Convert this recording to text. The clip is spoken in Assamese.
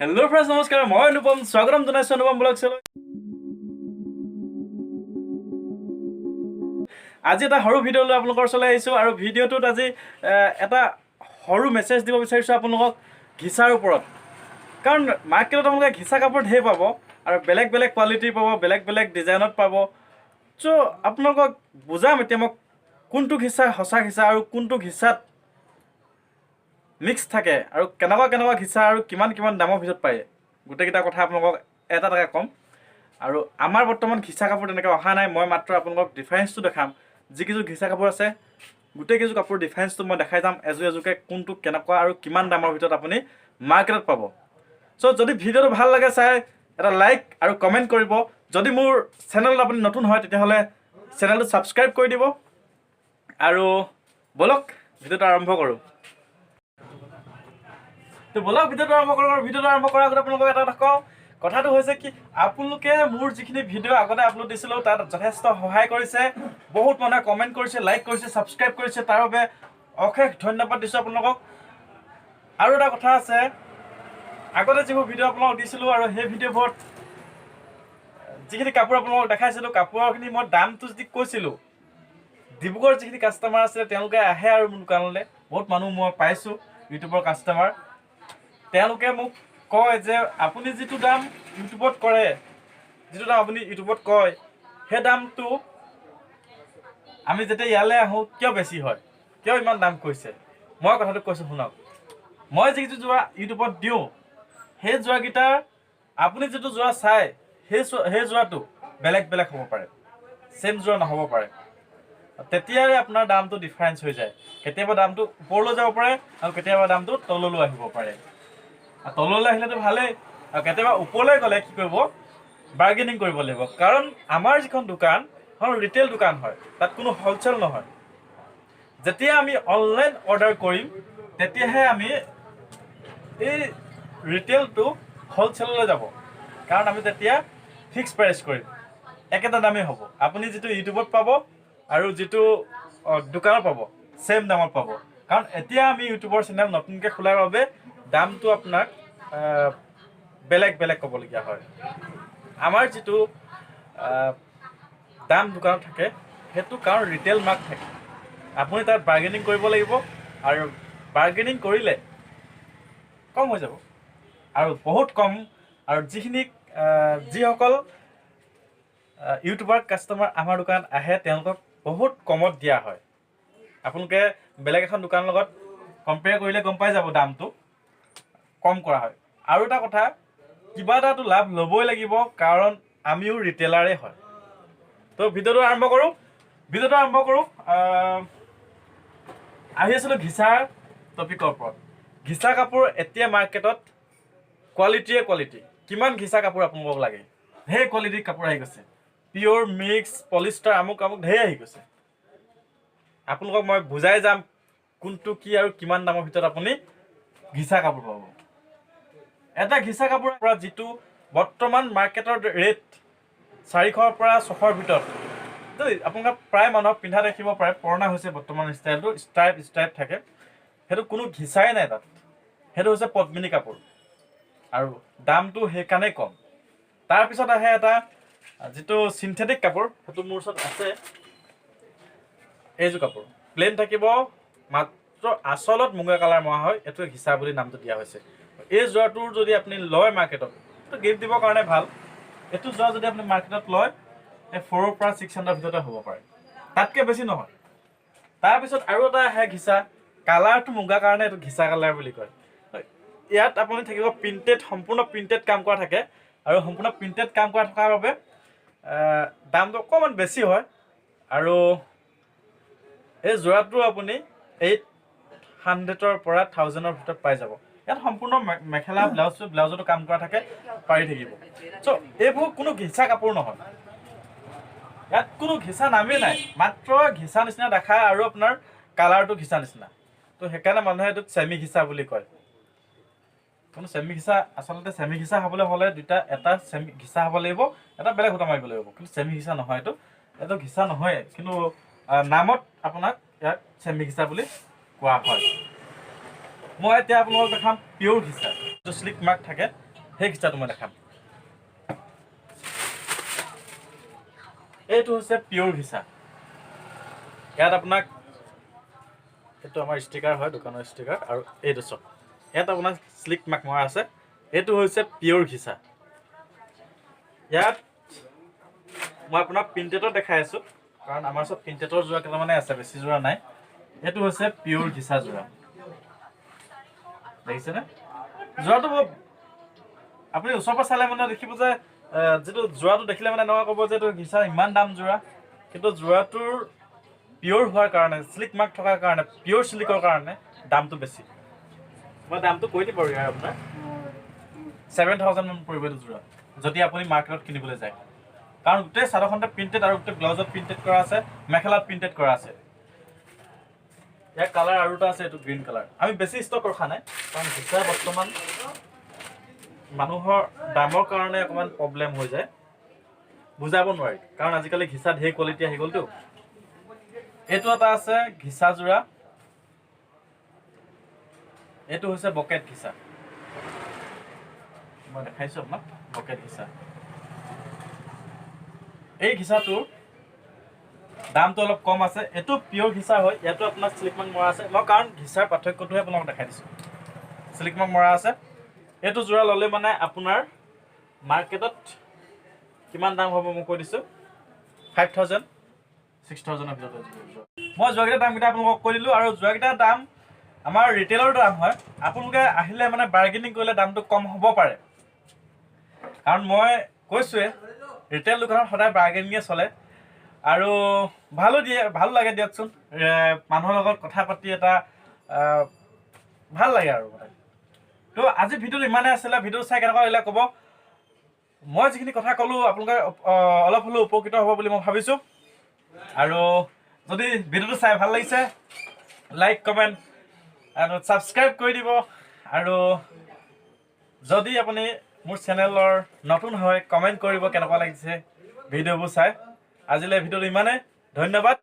হেল্ল' ফ্ৰেণ্ডছ, নমস্কাৰ। মই অনুপম, স্বাগতম জনাইছোঁ অনুপম ব্লগছলৈ। আজি এটা সৰু ভিডিঅ' লৈ আপোনালোকৰ ওচৰলৈ আহিছোঁ আৰু ভিডিঅ'টোত আজি এটা সৰু মেছেজ দিব বিচাৰিছোঁ আপোনালোকক ঘিচাৰ ওপৰত। কাৰণ মাৰ্কেটত আপোনালোকে ঘিচা কাপোৰ ঢেৰ পাব আৰু বেলেগ বেলেগ কোৱালিটিৰ পাব, বেলেগ বেলেগ ডিজাইনত পাব। চ' আপোনালোকক বুজাম এতিয়া মই কোনটো ঘিচা সঁচা ঘিচা আৰু কোনটো ঘিচাত মিক্স থাকে আৰু কেনেকুৱা কেনেকুৱা ঘিচা আৰু কিমান কিমান দামৰ ভিতৰত পায়, গোটেইকেইটা কথা আপোনালোকক এটা এটাকৈ ক'ম। আৰু আমাৰ বৰ্তমান ঘিচা কাপোৰ তেনেকৈ অহা নাই। মই মাত্ৰ আপোনালোকক ডিফাৰেঞ্চটো দেখাম। যিকেইযোৰ ঘিচা কাপোৰ আছে, গোটেইকেইযোৰ কাপোৰ ডিফাৰেঞ্চটো মই দেখাই যাম এযোৰ এযোৰকৈ, কোনটো কেনেকুৱা আৰু কিমান দামৰ ভিতৰত আপুনি মাৰ্কেটত পাব। চ' যদি ভিডিঅ'টো ভাল লাগে চাই, এটা লাইক আৰু কমেণ্ট কৰিব। যদি মোৰ চেনেলত আপুনি নতুন হয়, তেতিয়াহ'লে চেনেলটো ছাবস্ক্ৰাইব কৰি দিব। আৰু ব'লক, ভিডিঅ'টো আৰম্ভ কৰোঁ। তো ব'লক, ভিডিঅ'টো আৰম্ভ কৰোঁ। আৰু ভিডিঅ'টো আৰম্ভ কৰাৰ আগতে আপোনালোকক এটা কথা কওঁ। কথাটো হৈছে কি, আপোনালোকে মোৰ যিখিনি ভিডিঅ' আগতে আপলোড দিছিলোঁ, তাত যথেষ্ট সহায় কৰিছে। বহুত মানুহে কমেণ্ট কৰিছে, লাইক কৰিছে, ছাবস্ক্ৰাইব কৰিছে। তাৰ বাবে অশেষ ধন্যবাদ দিছোঁ আপোনালোকক। আৰু এটা কথা আছে, আগতে যিবোৰ ভিডিঅ' আপোনালোকক দিছিলোঁ আৰু সেই ভিডিঅ'বোৰত যিখিনি কাপোৰ আপোনালোকক দেখাইছিলোঁ, কাপোৰখিনি মই দামটো যদি কৈছিলোঁ, ডিব্ৰুগড় যিখিনি কাষ্টমাৰ আছিলে, তেওঁলোকে আহে আৰু মোৰ দোকানলৈ। বহুত মানুহ মই পাইছোঁ ইউটিউবৰ কাষ্টমাৰ। তেওঁলোকে মোক কয় যে আপুনি যিটো দাম ইউটিউবত কৰে, যিটো দাম আপুনি ইউটিউবত কয়, সেই দামটো আমি যেতিয়া ইয়ালৈ আহোঁ, কিয় বেছি হয়? কিয় ইমান দাম কৈছে? মই কথাটো কৈছোঁ, শুনক। মই যিটো যোৰা ইউটিউবত দিওঁ, সেই যোৰাকেইটাৰ আপুনি যিটো যোৰা চায়, সেই যোৰাটো বেলেগ বেলেগ হ'ব পাৰে, ছেইম যোৰা নহ'ব পাৰে। তেতিয়াই আপোনাৰ দামটো ডিফাৰেঞ্চ হৈ যায়। কেতিয়াবা দামটো ওপৰলৈ যাব পাৰে আৰু কেতিয়াবা দামটো তললৈ আহিব পাৰে। আৰু তললৈ আহিলেতো ভালেই, আৰু কেতিয়াবা ওপৰলৈ গ'লে কি কৰিব? বাৰ্গেনিং কৰিব লাগিব। কাৰণ আমাৰ যিখন দোকান, সেইখন ৰিটেইল দোকান হয়, তাত কোনো হ'লচেল নহয়। যেতিয়া আমি অনলাইন অৰ্ডাৰ কৰিম, তেতিয়াহে আমি এই ৰিটেইলটো হ'লচেললৈ যাব। কাৰণ আমি তেতিয়া ফিক্স প্ৰাইচ কৰিম, একেটা দামেই হ'ব। আপুনি যিটো ইউটিউবত পাব আৰু যিটো দোকানত পাব, ছেইম দামত পাব। কাৰণ এতিয়া আমি ইউটিউবৰ চেনেল নতুনকৈ খোলাৰ বাবে দামটো আপোনাক বেলেগ বেলেগ ক'বলগীয়া হয়। আমাৰ যিটো দাম দোকানত থাকে, সেইটো কাৰণ ৰিটেইল মাৰ্ক থাকে। আপুনি তাত বাৰ্গেনিং কৰিব লাগিব আৰু বাৰ্গেনিং কৰিলে কম হৈ যাব আৰু বহুত কম। আৰু যিসকল ইউটিউবাৰ কাষ্টমাৰ আমাৰ দোকানত আহে, তেওঁলোকক বহুত কমত দিয়া হয়। আপোনালোকে বেলেগ এখন দোকানৰ লগত কম্পেয়াৰ কৰিলে গম পাই যাব, দামটো কম কৰা হয়। আৰু এটা কথা, কিবা এটাতো লাভ ল'বই লাগিব, কাৰণ আমিও ৰিটেইলাৰেই হয়। তো ভিডিঅ'টো আৰম্ভ কৰোঁ, ভিডিঅ'টো আৰম্ভ কৰোঁ। আহি আছিলোঁ ঘিচাৰ টপিকৰ ওপৰত। ঘিচা কাপোৰ এতিয়া মাৰ্কেটত কোৱালিটিয়ে কোৱালিটি। কিমান ঘিচা কাপোৰ আপোনালোকক লাগে? ঢেৰ কোৱালিটিৰ কাপোৰ আহি গৈছে। পিয়'ৰ, মিক্স, পলিষ্টাৰ, আমুক আমুক ঢেৰ আহি গৈছে। আপোনালোকক মই বুজাই যাম কোনটো কি আৰু কিমান দামৰ ভিতৰত আপুনি ঘিচা কাপোৰ পাব। এটা ঘিচা কাপোৰৰ পৰা যিটো বৰ্তমান মাৰ্কেটৰ ৰেট 400ৰ পৰা 600ৰ ভিতৰত দেই, আপোনালোকে প্ৰায় মানুহক পিন্ধা দেখিব পাৰে। পুৰণা হৈছে বৰ্তমান ষ্টাইলটো, ষ্ট্ৰাইপ ষ্ট্ৰাইপ থাকে। সেইটো কোনো ঘিচাই নাই তাত, সেইটো হৈছে পদ্মিনী কাপোৰ আৰু দামটো সেইকাৰণেই কম। তাৰপিছত আহে এটা যিটো চিন্থেটিক কাপোৰ, সেইটো মোৰ ওচৰত আছে। এইযোৰ কাপোৰ প্লেইন থাকিব, মাত্ৰ আচলত মুগা কালাৰ মৰা হয়। এইটো ঘিচা বুলি নামটো দিয়া হৈছে। এই যোৰাটোৰ যদি আপুনি লয় মাৰ্কেটত, এইটো গিফ্ট দিবৰ কাৰণে ভাল। এইটো যোৰা যদি আপুনি মাৰ্কেটত লয়, এই 4ৰ পৰা 600ৰ ভিতৰতে হ'ব পাৰে, তাতকৈ বেছি নহয়। তাৰপিছত আৰু এটা আহে ঘিচা, কালাৰটো মুগা কাৰণে এইটো ঘিচা কালাৰ বুলি কয়। ইয়াত আপুনি থাকিব প্ৰিণ্টেড, সম্পূৰ্ণ প্ৰিণ্টেড কাম কৰা থাকে আৰু সম্পূৰ্ণ প্ৰিণ্টেড কাম কৰা থকাৰ বাবে দামটো অকণমান বেছি হয়। আৰু এই যোৰাটো আপুনি 800ৰ পৰা 1000ৰ ভিতৰত পাই যাব। ইয়াত সম্পূৰ্ণ মেখেলা, ব্লাউজতো কাম কৰা থাকে, পাৰি থাকিব। চ' এইবোৰ কোনো ঘিচা কাপোৰ নহয়। ইয়াত কোনো ঘিচা নামেই নাই, মাত্ৰ ঘিচা নিচিনা দেখা আৰু আপোনাৰ কালাৰটো ঘিচা নিচিনা। তো সেইকাৰণে মানুহে এইটোক চেমি ঘিচা বুলি কয়। কোনো চেমি ঘিচা, আচলতে চেমি ঘিচা হ'বলৈ হ'লে দুটা, এটা চেমি ঘিচা হ'ব লাগিব, এটা বেলেগ সূতা মাৰিব লাগিব। কিন্তু চেমি ঘিচা নহয় এইটো। এইটো ঘিচা নহয়, কিন্তু নামত আপোনাক ইয়াক চেমি ঘিচা বুলি কোৱা হয়। মই এতিয়া আপোনালোকক দেখাম পিয়'ৰ ঘিচা, যিটো চিল্ক মাৰ্ক থাকে। সেই ঘিচাটো মই দেখাম। এইটো হৈছে পিয়'ৰ ঘিচা। ইয়াত আপোনাক এইটো আমাৰ ষ্টিকাৰ হয়, দোকানৰ ষ্টিকাৰ। আৰু এইটো চাওক, ইয়াত আপোনাৰ শ্লিক মাৰ্ক মৰা আছে। এইটো হৈছে পিয়'ৰ ঘিচা। ইয়াত মই আপোনাক প্ৰিণ্টেডত দেখাই আছোঁ, কাৰণ আমাৰ ওচৰত প্ৰিণ্টেডৰ যোৰা কেইটামানে আছে, বেছি যোৰা নাই। এইটো হৈছে পিয়'ৰ ঘিচা যোৰা, দেখিছেনে? যোৰাটো আপুনি ওচৰৰ পৰা চালে মানে দেখিব যে যিটো যোৰাটো দেখিলে মানে এনেকুৱা ক'ব যে এইটো ঘিচা ইমান দাম যোৰা, কিন্তু যোৰাটোৰ পিয়'ৰ হোৱাৰ কাৰণে, চিল্ক মাৰ্ক থকাৰ কাৰণে, পিয়'ৰ চিল্কৰ কাৰণে দামটো বেছি। মই দামটো কৈ দিম বাৰু। ইয়াৰ আপোনাৰ 7000 মান পৰিব এইটো যোৰা, যদি আপুনি মাৰ্কেটত কিনিবলৈ যায়, কাৰণ গোটেই চাদৰখনতে প্ৰিণ্টেড আৰু গোটেই ব্লাউজত প্ৰিণ্টেড কৰা আছে, মেখেলাত প্ৰিণ্টেড কৰা আছে। ইয়াৰ কালাৰ আৰু এটা আছে, এইটো গ্ৰীণ কালাৰ। আমি বেছি ষ্টক ৰখা নাই, কাৰণ ঘিচা বৰ্তমান মানুহৰ দামৰ কাৰণে অকণমান প্ৰব্লেম হৈ যায়, বুজাব নোৱাৰি, কাৰণ আজিকালি ঘিচা ঢেৰ কোৱালিটি আহি গ'লতো। এইটো এটা আছে ঘিচা যোৰা। এইটো হৈছে বকেট ঘিচা। মই দেখাইছোঁ আপোনাক বকেট ঘিচা। এই ঘিচাটোৰ দামটো অলপ কম আছে। এইটো পিয়'ৰ ঘিচা হয়। ইয়াতো আপোনাৰ চিল্ক মাৰ্ক মৰা আছে। মই কাৰণ ঘিচাৰ পাৰ্থক্যটোহে আপোনাক দেখাই দিছোঁ। চিল্ক মাৰ্ক মৰা আছে। এইটো যোৰা ল'লে মানে আপোনাৰ মাৰ্কেটত কিমান দাম হ'ব মই কৈ দিছোঁ, 5000, 6000ৰ ভিতৰত হৈ যাব। মই যোৰাকেইটাৰ দামকেইটা আপোনালোকক কৈ দিলোঁ আৰু যোৰাকেইটাৰ দাম আমাৰ ৰিটেইলৰ দাম হয়। আপোনালোকে আহিলে মানে বাৰ্গেনিং কৰিলে দামটো কম হ'ব পাৰে, কাৰণ মই কৈছোঁৱে, ৰিটেইল দোকানত সদায় বাৰ্গেনিঙে চলে আৰু ভালো দিয়ে, ভাল লাগে দিয়কচোন। মানুহৰ লগত কথা পাতি এটা ভাল লাগে আৰু মানে। তো আজি ভিডিঅ'টো ইমানেই আছিলে। ভিডিঅ'টো চাই কেনেকুৱা লাগিলে ক'ব। মই যিখিনি কথা ক'লোঁ, আপোনালোকে অলপ হ'লেও উপকৃত হ'ব বুলি মই ভাবিছোঁ। আৰু যদি ভিডিঅ'টো চাই ভাল লাগিছে, লাইক, কমেণ্ট আৰু ছাবস্ক্ৰাইব কৰি দিব। আৰু যদি আপুনি মোৰ চেনেলৰ নতুন হয়, কমেণ্ট কৰিব কেনেকুৱা লাগিছে ভিডিঅ'বোৰ চাই। আজিলৈ ভিডিঅ'টো ইমানেই, ধন্যবাদ।